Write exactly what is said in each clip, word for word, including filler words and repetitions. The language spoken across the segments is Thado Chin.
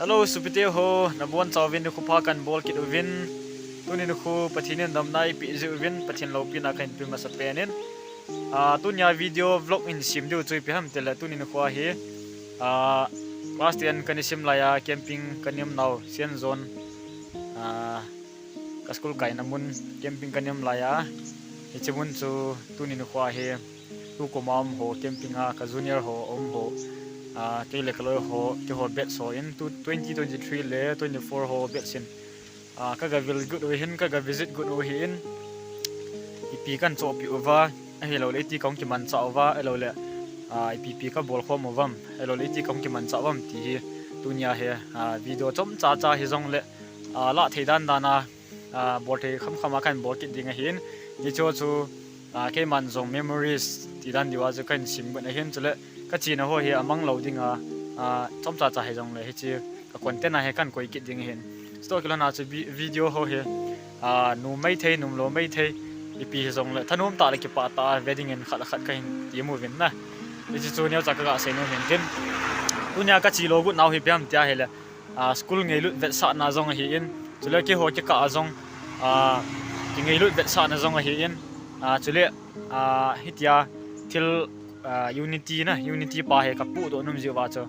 Hello, sopite ho, nabonchauvin nikho pha kahin bol kit uvin. Tuni nikho Pathen in damna eipeh jeh uvin, Pathen loupina kahin pe masa pen in. Ah, tunia video vlog in sem diu chu ipi ham itile tuni nikho hi, ah, class ten kana sim laiya camping kana um nau, Saint John, ah, ka school kaina mun camping kana um laiya. Hiche mun chu tuni nikho hi, tukum a um ho, camping a ka junior ho um ho, ah, kei le ka loi ho, keiho batch ho in, tu, twenty twenty-three le twenty-four ho batch in, ah, ka ga vil got u hin, ka ga visit got u hin, ipi kahin chohpeh uva, ahilouleh iti kahung kimanchah uva, ahilouleh, ah, ipi ipi ka bol khom uvam, ahilouleh iti kahung kimanchah uvam ti hi, tunia hi, ah, video chomcha cha hijongle, ah, lah thei dan dan a, ah, bol thei kham kham a kahin bol kit ding ahin. Hiche chu, ah, keiman jong memories ti dan diu a chu kahin sem got ahin, chule ka chena ho hi amang lou ding a, ah, chomcha cha hijongle hiche ka content a hi kahin koi kit ding ahin. Chutoh kilhon a chu vi-, video ho hi, ah, nom maithei, nom lou maithei, ipi hijongle thanom tah le kipah tah a ve ding in khat le khat kahin tem uvin na. Hiche chu neocha ka ga sei nom hin tin. Tunia ka che lou got nau hi ipi ham tia ahile, ah, school ngailut vetsahna jong ahin, chule keiho kikah a jong, ah, kingailut vetsahna jong ahin, ah, chule, ah, hitia thil, ah, unity na, unity pa hi ka pohdoh nom jeh uva chu,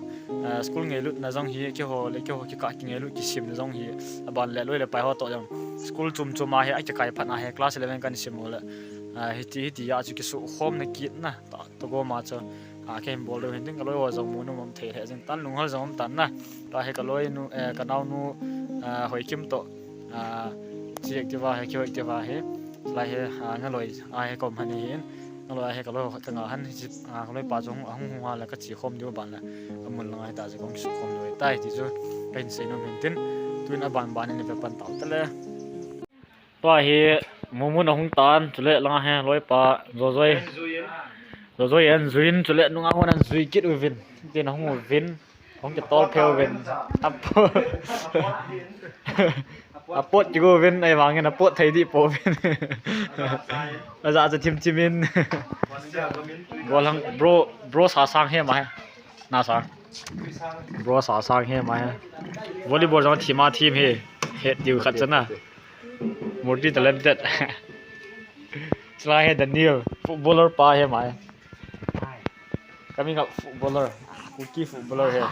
ah, school ngailutna jong hi keiho le keiho kikah kingailut kisemna jong hi, aban le loi le pai ho toh jong school chom chom a hi akikai phat na hi class eleven kana sim u le, ah, hiti, hitia chu kisukhomna kitna ta toh gom a chu, ah, kahin bol diu hin tin, ka loi ho jong mu nom um thei lheh jeng tan, lunghel jong um tan na. Tua hi ka loi nu, eh, ka naonu, ah, Hoikim toh, ah, chi active a hi, keiho active a hi. Lai hi, ah, Ngaloi a hi ka um han ahin. Ngaloi a hi ka loi ho khat ka nga han, hiche, ah, ka loi pa chu ahung hung a le ka che khom diu ban le, amun lang a hita jeh kahung kisukhom diu ahitai ti chu kahin sei nom hin tin. Tun aban ban in ive pan tau tale. Tua hi mumun ahung tan, chule langa hi loipa Jojoi, Jojoi ahin juiyin, chule nunga hon ahin jui kit uvin, tin ahung uvin, ahung kitol phe uvin, apo-, apot kigo uvin, ahivangin apot thei dih pouvin. Aja chu thim thim in. Golhang bro, bro Sasang hi ama hi. Na sa. Bro Sasang hi ama hi. Volleyball jong thim a thim hi. Het diu khat chu na. Multi talented. Chulai hi Daniel, footballer pa hi ama hi. Coming up footballer. Kuki footballer hi.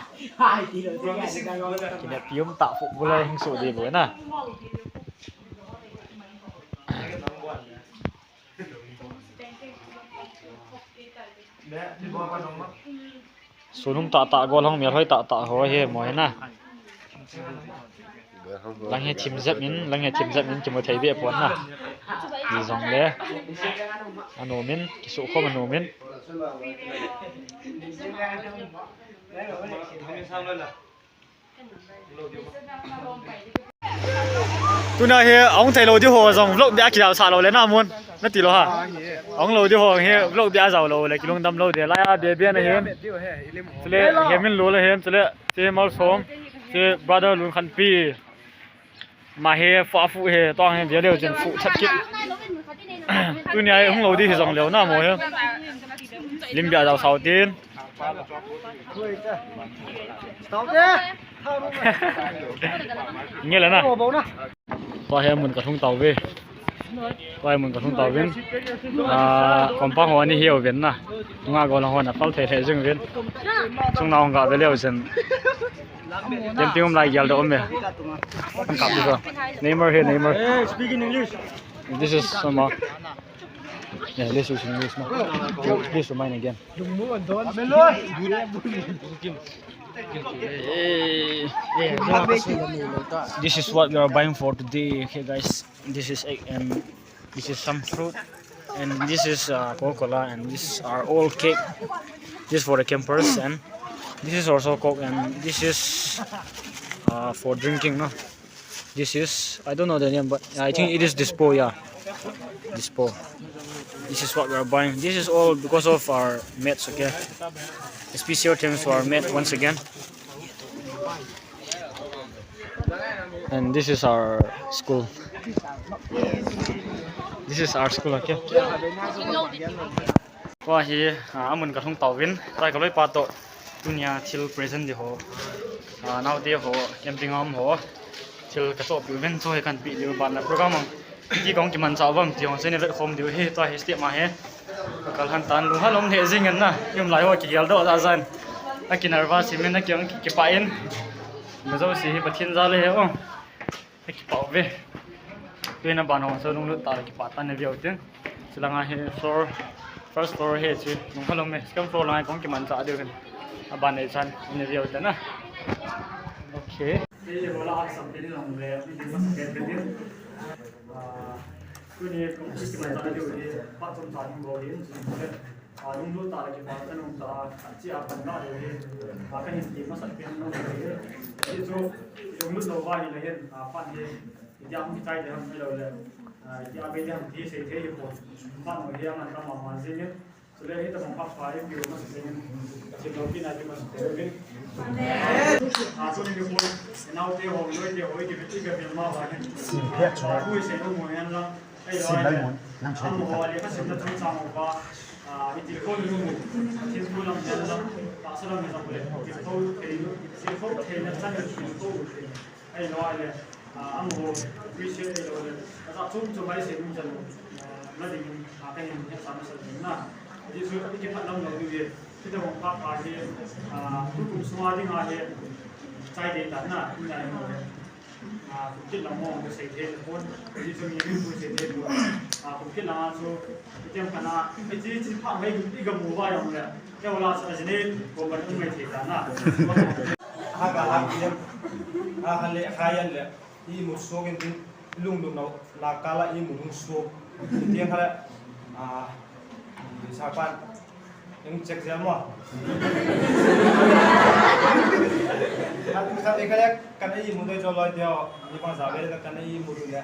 Kineppi um tah footballer hung soh ding bou na. Sunung tah tah, golhang melhoi tah tah ho hi mo hi na. Lang hi thim jep in, lang hi thim jep in, kimu thei beh pon na. Hijongle anom in, kisukhom anom in. Tuna hi ahung theilou ding ho jong vlog beh a kijao sah lou le na mun. Nati lou ha. Ahung lou ding ho hi vlog beh a jao lou le kilungdam lou ding. Laiya beh beh na hin. Chule Hemin Lul ahin, chule che Malsom, che brother Lunkhanpi. Ama hi fa fu hi, tong hi, dia leu jin fu chat kit. Tunia hi hung lou ding hi jong leu na mo hi. Lim beh a jao sao tin. Nge le na. Tua hi mun ka lhung tau ve. Tua hi mun ka lhung tau vin. Ah, compound ho ani hi uvin na. Nga go lang ho na pal thei thei jing vin. Chung na hung ga ve leu jin. Tem ting um lai gel da um e. Ang kap ding ko. Neymar here, Neymar. Hey, speak in English. This is some, uh, yeah, this is English, no? This is mine again. Hey. This is what we are buying for today, okay, guys? This is egg and this is some fruit, and this is, uh, Coca-Cola, and these are all cake. This is for the campers, and this is also Coke, and this is, uh, for drinking, no? This is, I don't know the name, but I think it is Dispo, yeah. Dispo. This is what we are buying. This is all because of our mates, okay? Special thanks to our mate once again. And this is our school. This is our school, okay? Tua hi, ah, amun ka lhung tauvin, tua hi ka loipa toh tunia thil present ding ho, ah, Naote ho, camping a um ho, thil kachoh peh uvin, chu hi kahin peh diu, ban le program ang iti kahung kimanchah uvem ti ho chu ina vetkhom diu ahi. Tua hi step ma hi kakal lhon tan, lunghalom lheh jeng in na, i um lai ho kigeldoh jeh in, aki nervous himin, aki, aki kipah in, mi jouse hi Pathen jal ahi o. Akipah uve. Tuin aban ho chu lunglut tah le kipah tah in ina ve uvin tin. Chulanga hi floor, first floor hi chu lunghalom e. Second floor langa kahung kimanchah diu hin. Aban nei chan ina ve uvin tin na. Okay. Tuni kahung kimanchah diu hi phat chomcha ding bou ahin. A, lunglut tah le kipah tah in um tah a, achea pan tah lou hi, a, kahin ti masat pen nom lou hi. Hichu lunglut lou va hile hin, a, phat hi itia hung kichai ding ham ahilou le, a, itia bei ding ham ti sei thei hipon. Phat hi aman tam mama jeng in. Chule hitobang phat pha i pe u masat jeng in, Pathen loupina i pe masat jeng in. A, tuni nikho, i naote ho, i loite ho, i kivet, i kivet ma uva hin. A, thu i sei nom u hen lang. Ahilou le, amaho lekha simna chungchang uva, a, i tilkhou nom u, Pathen thu lam hen lang, tahsa lam hen lang le, tilkhou thei, tilkhou theina chan in tilkhou u. Ahilou le, a, amaho appreciate ahilou le, ajah chom chom a i sei nom chan u, a, na ding in, a, kahin hetsah masat jing na. Ajeh chu i kipah lam lou diu hi, hitobang phat pha hi, a, tukum sunga dinga hi, chai ding tah na, tuni a hi. A, kum kit lang mo, ka sei thei pon, hichu mi, mi pu sei thei pon. A, kum kit lang a chu, itiham kana, hiche, hiche phat mai i ga mu uva jong le, kei hola sa jine, ko ban um mai thei ta na. Ha ka ha kit, ha ka le, ha yan le, i mu so kin tin, lunglut nau, la ka la i mu lung so. Itiham kha le, a, i sa pan. Eng check jel mo. Khat, khat e ka le, kana imu dei jo loi dei o. Ni bang ja ve le kana imu dei le.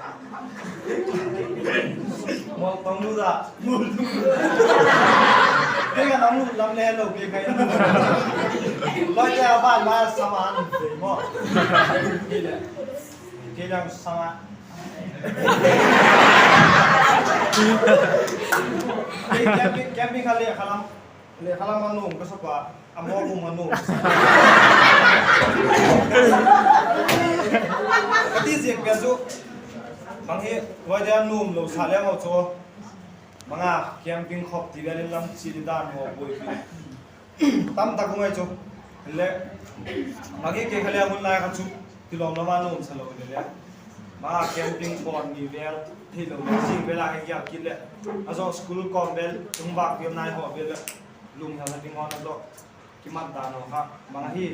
Mo tong lu da. Ke ka nang lu lam le lo ke ka imu. Loi dei a ban ma sa ma han dei mo. Ni le. Kei lang sanga. Kei camping, camping kha le kha lam, le kha lam a nom ka sa pa, a mo ko ma nom. Ka ti jek pia chu, bang hi, loi dei a nom lo sa le mo chu. Bang a camping khop ti le lam chi di dan mo boi pi. Tamtak um ahi chu. Le, magi ke kha le mun lai kha chu, tilom lama nom sa lou le le. Ma camping pon ni vel, thei lou le, jing vel a hi kia kit le. Ajo school kom vel, tung bak vel nai ho vel le. Lum hel na ding ho na jo. Kimat dan ho kha, ma hi,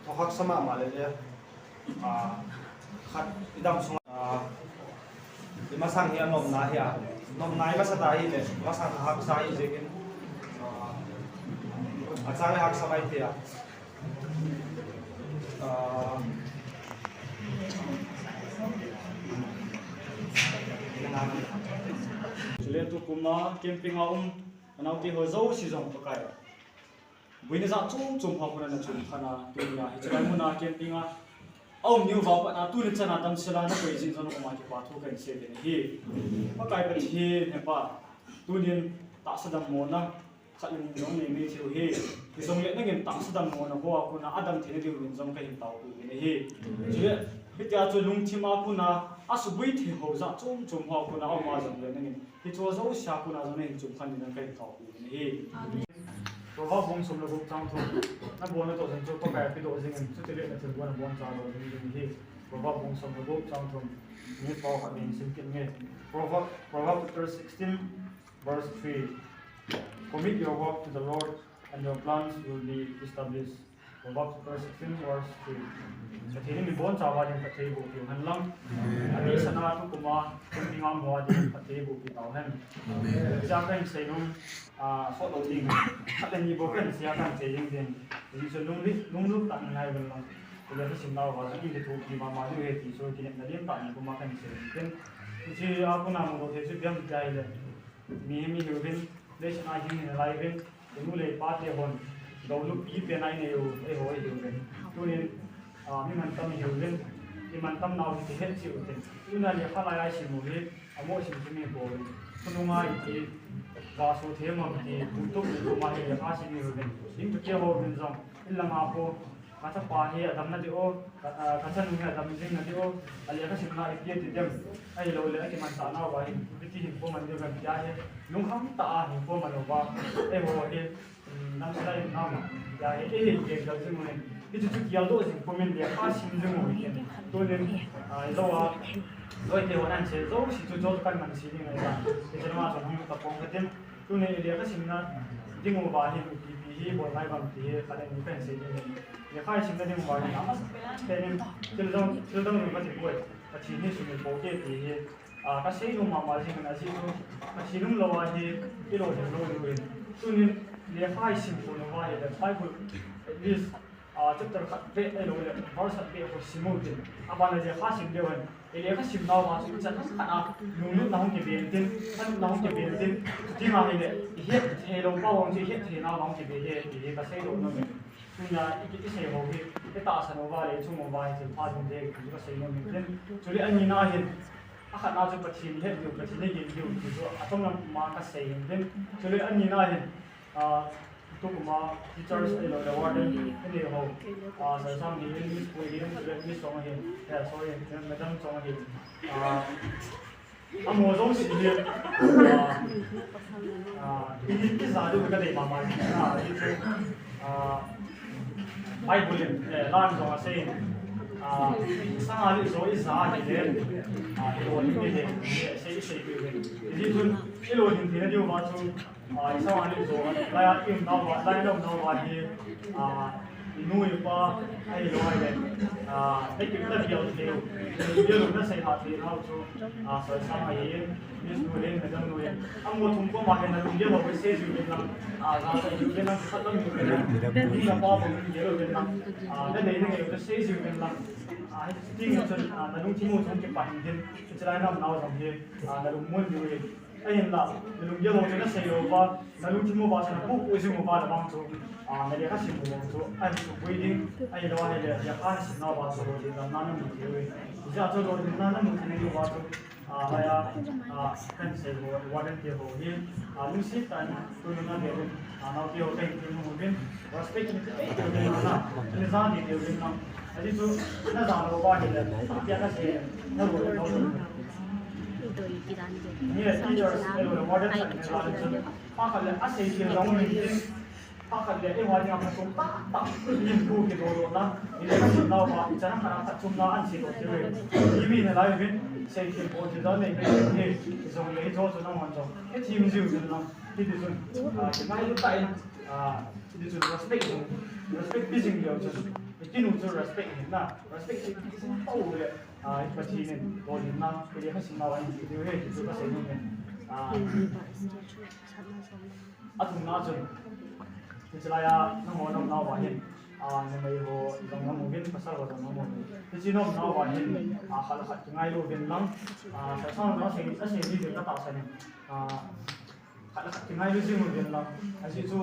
tho khak sa mama le le. A, khat i dam sung, a, i masang hi a nomna hi a, nomna i masa ta hi le, masang haksa hi jeh in, a, a chang le haksa mai thei a. A, chule tukum a camping a um, a naote ho jouse jong Pakai. Boina jat chom chom ho kona na chun khan a, tunia hiche lai muna camping a, a um niu va pat na, tuni chan a damsel a na koi jing jong na um a kipa thu kahin sei uvin ahi. Pakai Pathen, Hepa, tunin tahsa dammona khat le ni jong nei mai thei u ahi. Hijongle nangin tahsa dammona ho a kona a dam theina diuvin jong kahin taopi uvin ahi. Chule, hitia chu lungthim a kona a suboi thei ho jat chom chom ho a kona a um a jongle nangin hiche jouse a kona jong nahin chun khan ding in kahin taopi uvin ahi. Amen. Proverb bung som le gup chang thum. Na bolna toh chan chu Pakai a pedoh jing in, chuti le na thilbol na boncha lou jing ding ahi. Proverb bung som le gup chang thum. Minute pao khat ding sim kit nge. Proverb, Proverb chapter sixteen, verse three. Commit your work to the Lord, and your plans will be established. Proverbs chapter sixteen, verse three. Pathen in mi boncha uva ding phatthei boh peh u hen lang. Amen. Ani sana tukum a, camping a um ho a ding phatthei boh peh tau hen. Amen. Hiche a kahin sei nom, a, sot lou ding. Khat le ni bou kahin sei a kahin sei ding ding. Hiche lunglut, lunglut tah in ngai uvin lang. Chule thusim nau va jong in kithopi mama diu ahi ti chu kinepna lim tah in kum a kahin sei ding. Hiche a kona mudoh thei chu ipi ham tia ahile. Mi hi mi hiuvin, leiset a hing hi nalai uvin, i nu le i pa te hon, gou lup ipi pen a inei u, eiho ihiuvin. Tunin, a, mi mantam ihiuvin, i mantam nau hi kihet cheh u tin. Tuna lekha lai a isim u hi, amo sim sim ihi pouvin. Khonung a iti, gasu them ham ti, tutup le tuma hi lekha sim ihiuvin. Ding tu kei ho uvin jong, in langa po, Ka chapa hi adamna diu, ka, ah, ka chanu hi adam jing na diu, alekha simna ipi ati dem, ahilouleh akimanchah nauva hin, ipi ti hinkho man diu ham tia hi, lungkham tah a hinkho man uva, eiho hi, um, nam sila in nam, tia hi, eihin gel jing u hin, hichu chu geldoh jing pumin lekha sim jing u hin, tunin, ah, Zo a, Zo te hon ahin sei, Zo si chu Zo kan man si ding ahi, hichu nama chu hung ka pong ka tin, Tuni lekha simna ding uva hin ipi ipi hi bol ngai uvem ti hi khat le ni kahin sei ding ahi. Lekha simna ding uva hin amasa pen in thil dang, thil dang jong kati poi. Pathen hi sumil pou hite ti hi, ah, kasei nom mama jing in, ajeh chu Pathen umlou a hi ilolhing lou diu ahi. Tunin lekha isim pon uva ahile Bible at least ah, chapter khat beh ahilouleh verse khat beh ho sim u tin. Aban le lekha sim leu hen. Lekha simnauva chu ichan hamkhat a lunglutna hung kibe intin, thanopna hung kibe intin. Chuti ahile, ihet theilou pa hung chu ihet theinauva hung kibe ahi, ti hi kasei doh nom e. Tunia i ki, isei ho hi, itahsan uva le ichung uva hi thil pha ding ahi, ti chu kasei nom intin. Chule anina hin, akhatna chu Pathen ihet diu, Pathen igel diu, ti chu achom lam a kasei intin. Chule anina hin, Ah, tukum a teachers ahilouleh warden, inei ho. Ah, Sir Sang hi, Miss Pu hi, Miss Chong hi, eh, sorry, Madam Chong hi. Ah, amaho jouse hi, ah, ah, i, i, ija diu kadei mama hi. Ah, i chu, ah, Bible in, eh, lan jong asei. Ah, sanga lih jo ija ahile, ah, ilolhing ding ahi, sei, sei diu ahi. Hijeh chun, ilolhing theina diuva chu, Ah, isanga lih jo, lai a i umnauva, lai a na umnauva hi, ah, inu ipa, ahilou ahile, ah, na kipna bel thei u, bel u na seilhah thei nau chu, ah, Sir Sang ahin, Miss nu hin, Madam nu hin, amaho thum koma hin na lunggel ho hi sei jiu vin lang, ah, ga sei jiu vin lang, khat lam jiu vin lang, ni na pa bang lunggel u vin lang, ah, na nei na ngei u na sei jiu vin lang, ah, hiti chun, ah, na lungthim u chun kipah in hin, hiche lai a na umnau jong hi, ah, na lungmon diu ahi. Ahinla, na lunggel ho chu na sei lou uva, na lungthim uva chu na pohpoh jing uva le vang chu, ah, na lekha sim u vang chu, ahin sukboi ding, ahilou ahile, lekha na simna uva chu lolhinna na mu thei u ahi. Hijeh chun lolhinna na mu theina diuva chu, ah, lai a, ah, kahin sei ho, warden te ho hi, ah, lungset tah in, tuni na le, ah, naote ho kahin tiu nom uvin, respect in, eh, tiu uvin na, na ja di tiu uvin na, ajeh chu, na ja lou uva ahile, ah, pia na sei, na lou, na lou. Ni teachers, eh, warden sa ni sa ni sa. Pakhat le asei thil jong um in, pakhat le eiho dinga phatchom tahtah in thu kidoh doh na, ilekha simnauva, ichan hamkhat a phatchomna ahin seidoh thei u ahi. Imi nalai uvin, sei thil bol thil jong nei uvin, hijongle hiche chu nangman jong hethem jiu vin lang, hiti chun, ah, kingailu tah in, ah, hiti chun respect jong, respect pe jing leu chun, i kinu chu respect ahi na, respect chu i pe jing pou le, Ah, i Pathen in, lolhinna, ilekha simnauva ahin peh diu ahi, ti chu kasei nom e. Ah, athumna chun, hiche lai a, nangho na umnauva hin, ah, numei ho jong na um uvin, pasal ho jong na um uvin. Hiche na umnauva hin, ah, khat le khat kingailu uvin lang, ah, Sir Sang jong asei, asei ji din katahsan in. Ah, Khat le khat kingailu jing uvin lang. Ajeh chu,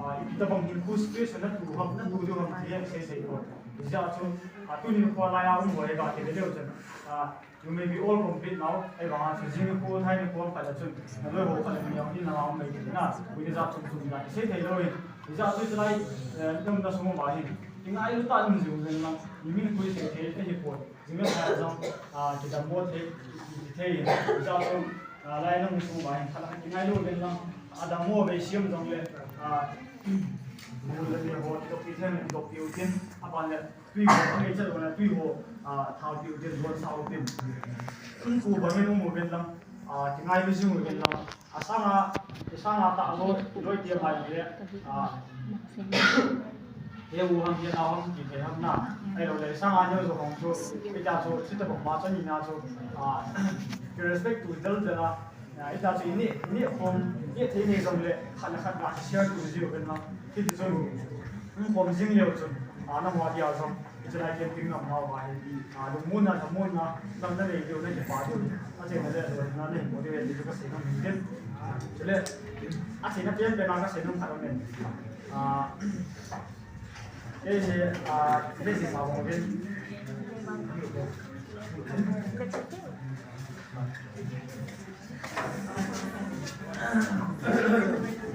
ah, ipi tobang hinkho situation natoh ham, natoh diu ham ti hi sei sei poi. Hijeh chun, ah, tuni nikho lai a um ho hi ga kile leu chun, ah, you may be all complete now. Ahivang a chu jing nikho, thai nikho khat le chun, naloi ho khat le ni jong hi nanga um mai thei na. Ui ni ja chom chom ga kisei thei lou hi. Hijeh chun chulai, eh, na umna sung uva hin, kingailu tah in um jing uvin lang. Mimin koi sei thei ahi poi. Jing le thai jong, ah, kidammo thei, kithei in, hijeh chun, ah, lai a na um sung uva hin, khat le khat kingailu uvin lang, adammo vei siam jongle, ah, mol le mel ho, topi thei in, topi u tin, aban le tui ho, angai chet le tui ho, ah, thao pi u tin, don sa u tin. Kum ku bang in um uvin lang, ah, kingailu jing uvin lang, Asanga, asanga tah loi, loi ti mai le, ah, he u ham, he nao ham, ti thei ham na. Ahilou le, asanga neo jo hung chu, hitia chu, chuti bang ma chu ni na chu, ah, ki respect tu del del a, ah, hitia chu ini, ini khom, ini thei ni jong le, khat le khat ga share tu jiu uvin lang. Hiti chun, um khom jing leu chun, ah, nangho dia jong. Hiche lai camping na um nauva hi, ah, lungmonna, thamanna, lam na nei diu, na kipah diu, achaina le, lolhinna na hin bol diu ahi ti chu kasei nom in. Chule, achaina pen pen a kasei nom khat um in. Ah, kei hi, ah, kei hi sa bang uvin.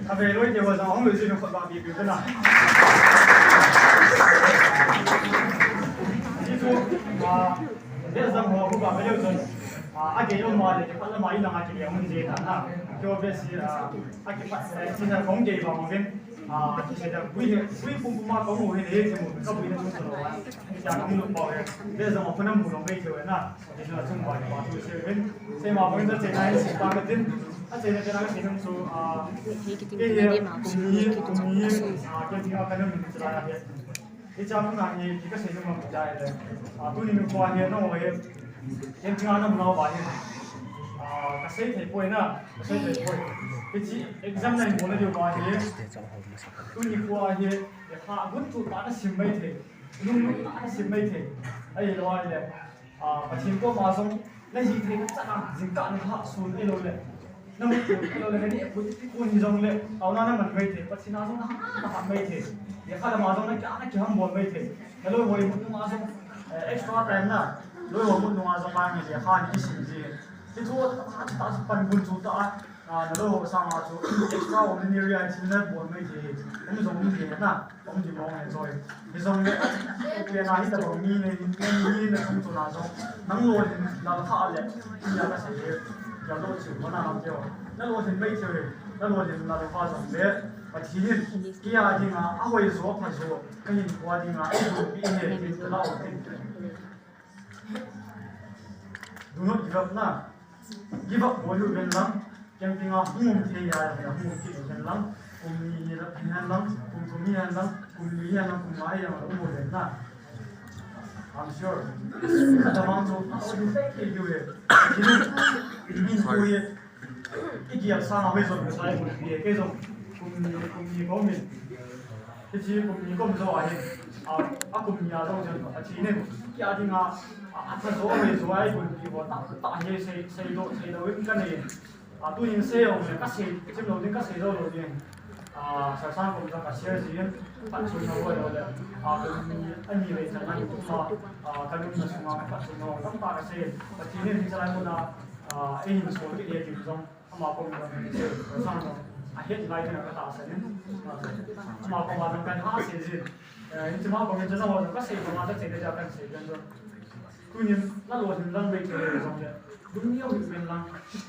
Kavei loi te ho jong hung loi jin khut ba bi bi na. Ah, best jong ho, hu ba, best jong. Ah, a gei um ma le, kipat la ma in a ki le mun je ta na. Kyo best, ah, a kipat, eh, senior kong gei ba mo vin. Ah, ki se da, pui he, pui pum pum ma kong mu he, he, he, mu, ka pui na chung sa lo wa. Ki ta kong lu pa he. Best jong ho, pa na mu lo mei che we na. Ki na chung ba, ba tu se vin. Se ma, pui na che na, se pa ka tin. A che na, che na, ka se nung su, ah, Hei, kitin ke tina he, di ma, kum ni, kum ni, ah, ke ni a ka na mun che la he. Hiche a kona hi, kei kasei nom ahi le. Ah, tuni nikho hi, nangho hi. Camping a naum nauva hi. Ah, kasei thei poi na, kasei thei poi. Hiche exam nahin bol nadiu va hi. Tuni nikho hi, lekha gunchu tah a nasim mai thei. Lunglut tah a nasim mai thei. Ahilou le. Ah, Pathen koma jong, nahi thei na chan a, jingkah naha sun ahilou le. Namu ahilou le, nani pu ti kun hi jong le, taona naman mai thei, Pathen a jong naha, naha mai thei. Lekha lama jong na kya, na kiham bol mai thei. Naloi ho imut nunga jong, eh, extra time na, loi ho imut nunga jong lang ni lekha ni kisim ji. Ti thu, ta, ta, ta, panmun chu ta, Ah, naloi ho sanga chu extraordinary a thil nabol mai thei. Um jong um thei na, um di mong e joi. Hijong le, pen a hitobang mi nei, nei, nei na chung chun a jong. Nang lolhin lal kha le, tia kasei e. Tia lo chu mana lam teo. Nalolhin mai thei e. Nalolhin lal kha jong le. Pathen in, kei a dinga, ahoi jo, apha jo. Kahinkho a dinga, eidonpi e, ti la o tin. Do not give up na. Give up bol u ven lang. Camping a hung um thei a, hung um kit u ven lang. Kum ni ni la phen lang, kum thum ni lang, kum li lang, kum nga lang, um u ven lang. I'm sure. Kata mang chu, a u thei thei u e. Kini, min ko ye. I kial sang a hoi jong ka sai kum ni, kei jong kum ni, kum ni ko min. Hiche kum ni kum jo ahi. A, a kum ni a jong jong a thi nin. Kei a dinga, a, a tha jo hoi jo ahi kum ni ko ta, ta hi sei, sei lo, sei lo in ka nei. A, tuin sei jong le ka sei, chim lo ding ka sei lo lo ding. A, sa sang kum jong ka share jin. Pat chun na hoi lo le. A, kum ni, ani le chan na ni kum ma. A, ka lung na sunga pat chun na hoi. Tam ta ka sei. Pathen in hiche lai mun a, a, eihin sol kit e ti jong. Ama koma jong, sang jong, a het lai ding a ka tahsan in. Ama koma jong kahin sei jin. Eh, hiche ma koma jong jong ka sei, koma jong sei le ja kahin sei jong jong. Tunin, nalolhin lang bei thei le jong le. Lung neo hih uvin lang,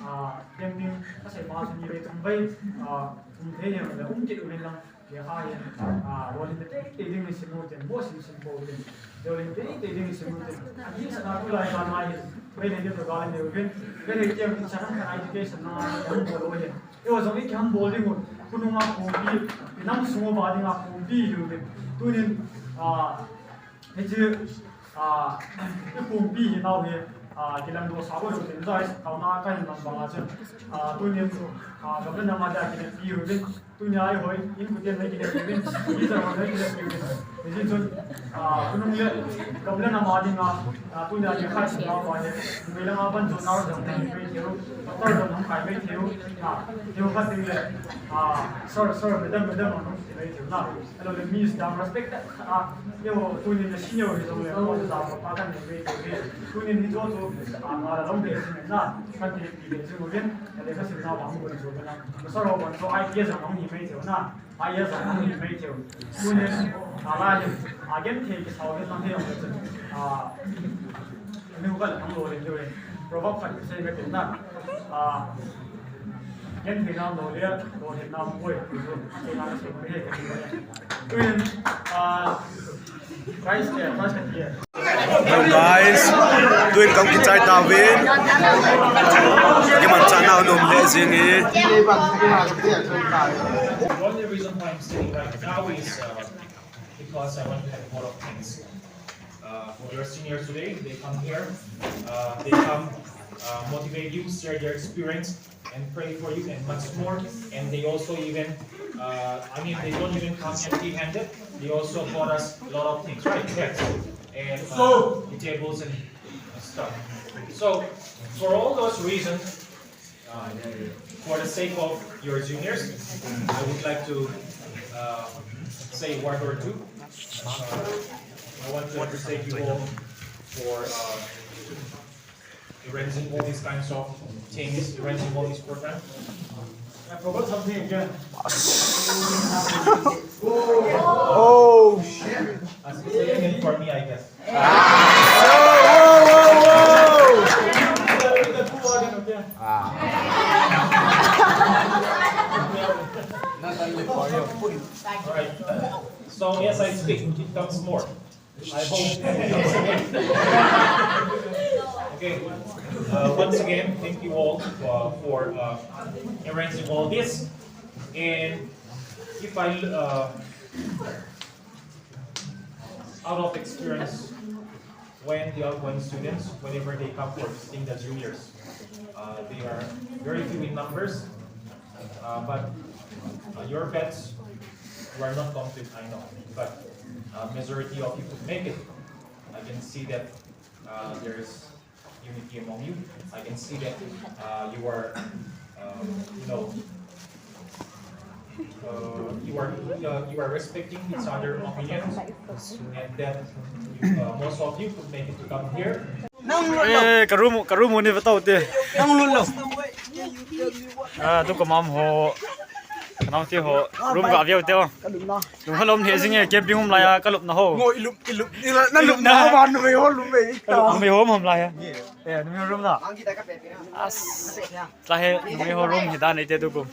ah, camping, ka sei ma chu ni vei thum vei, ah, um thei jeng le, um kit uvin lang. Lekha hi, ah, lolhin teitei ding in sim u tin, bo sim sim pou tin. Lolhin teitei ding in sim u tin. Adih sah a tulai kah a hi, vei nei ding to gal nei uvin. Vei nei tiang in saham khat education na, hung bol u hi. Eiho jong i kiham bol ding u, khonung a pumpi, i nam sung uva ding a pumpi hi uvin. Tunin, ah, Hiche, ah, i pumpi hi nau hi, ah, kilang doh sa u tin, joi, taona kahin mang banga chun, ah, tunin, ah, gamla nam a dia kineppi u vin, tunia eiho in kuten nei kineppi u vin, i ja ho nei kineppi u vin. Hijeh chun, ah, khonung le gamla nam a dinga, ah, tunia lekha sim nauva hi, vei langa ban jong nau jong nei kineppi u, doctor jong hung kai mai thei u, ah, hiu khat ding le, ah, sir, sir, madam, madam, hung ti mai thei u na. Hello, le Miss Dam respect, ah, eiho, tunin na senior hi jong le, ko ja pa pa kan le, tunin ni jo jo, ah, ma la long de sin na, kan ti ti de ju rin, le ka sin na ba mo jo na. Sa ro ban jo I P S jong ni mai jo na, I A S jong ni mai jo. Tunin, ah, la ni, ah, gen the ki sao le na the, ah, Ni hu ka la nang lo le le. Proverb khat sei ka tin na. Ah, gen thei na lo le, lo thei na boi. Sei na sei he. Tuin, ah, price ke, price ke. Hello guys, tuin kam kichai tauvin. Kimanchahna um le jing e. The only reason why I'm sitting right now is, uh, because I want to have more of things. Uh, for your seniors today, they come here, uh, they come, uh, motivate you, share their experience, and pray for you, and much more. And they also even, uh, I mean, they don't even come empty-handed. They also bought us a lot of things, right? Chairs and, uh, tables and stuff. So, for all those reasons, uh, for the sake of your juniors, I would like to, uh, say a word or two. Uh, I want to appreciate you all for, uh, arranging all these kinds of things, arranging all these programs. I forgot something again. Oh, shit. As you say, for me, I guess. Once more. I hope. Okay. Uh, once again, thank you all for, for uh, arranging all this. And if I, uh, out of experience, when the outgoing students, whenever they come for visiting the juniors, uh, they are very few in numbers, uh, but uh, your batch, you are not complete, I know, but uh, majority of you could make it. I can see that uh, there is unity among you. I can see that uh, you are, um, you know, uh, you are uh, you are respecting each other opinions, and that uh, most of you could make it to come here. Eh, ka room, ka room ni vetau te. Nang lun lo. Ah, tu ka mam ho. Ka nam ti ho. Room ka view te ho. Ka lum na. Lum halom he jing e, camping hom lai a ka lum na ho. Ngo ilum ilum. Ila na lum na ho ba nu me ho lum me. Ka lum me ho hom lai a. Eh, nu me room na. As. Tla he, nu me ho room he dan ite tu kum.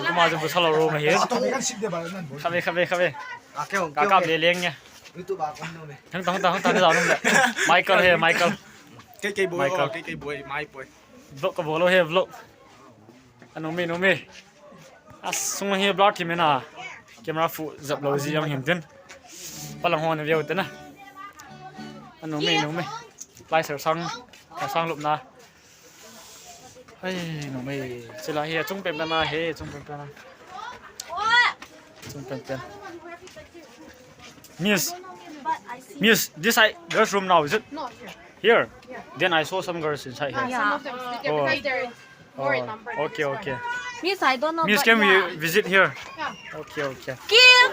Kuma tu bu salo room he. Khabe, khabe, khabe. Ka kam le leng ya. YouTube a kon no me. Hang ta, hang ta, hang ta, hang ta, hang ta. Michael he, Michael. K K boy, Michael. Oh, K K boy, my boy. Vlog ka bol u he, vlog. Anu me, nu me. Asung hi blur thi me na. Camera fu jap lo ji yang hin tin. Palang hon view te na. Anu me, nu me. Lai ser sang, sang lup na. Ai, nu me. Chila hi chung pen pen na he, chung pen pen na. Chung pen pen. Miss, Miss, this I girls' room now, is it? No, here. Here? Yeah. Then I saw some girls inside here. Ah, some of them. Oh. Because they're more in number than this one. Okay, okay. Miss, I don't know, Miss, but can we visit here? Yeah. Okay, okay. Kim!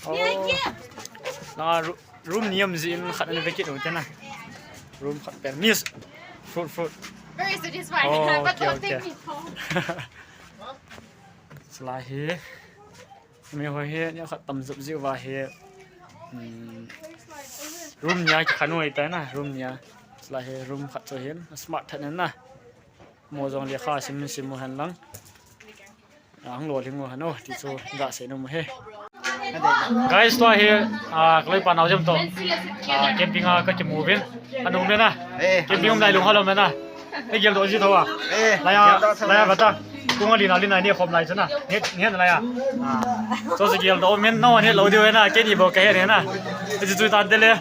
Oh. Kim! Na ru-, room ni am ji in khat na vacate u te na. Room khat pen. Miss, fruit, fruit. Where is this one? Oh, okay, okay. But don't take me home. Chila hi. Mi ho hi, ni khat tam jup ji uva hi. Hmm. Room nia ki khan u tai na, room nia. Chila hi room khat chu hin, smart that na. Mo jong lekha sim sim u hen lang. Ang lo ling u hen o, ti chu ga se nu mu he. Guys, tua hi, ah, ka loipa nao jam to. Ah, camping a ka kimu vin. Anu me na. Eh, camping um lai lung halom me na. Ei gel do ji tho a. Eh, laya, gel do tho laya a. Bata. Kung ali na li na ni khom lai chu na. Nge, nge laya. Ah. So ji gel do men no ne lo diu na, ke ni bo ka he ne na. Ji chu tan de le.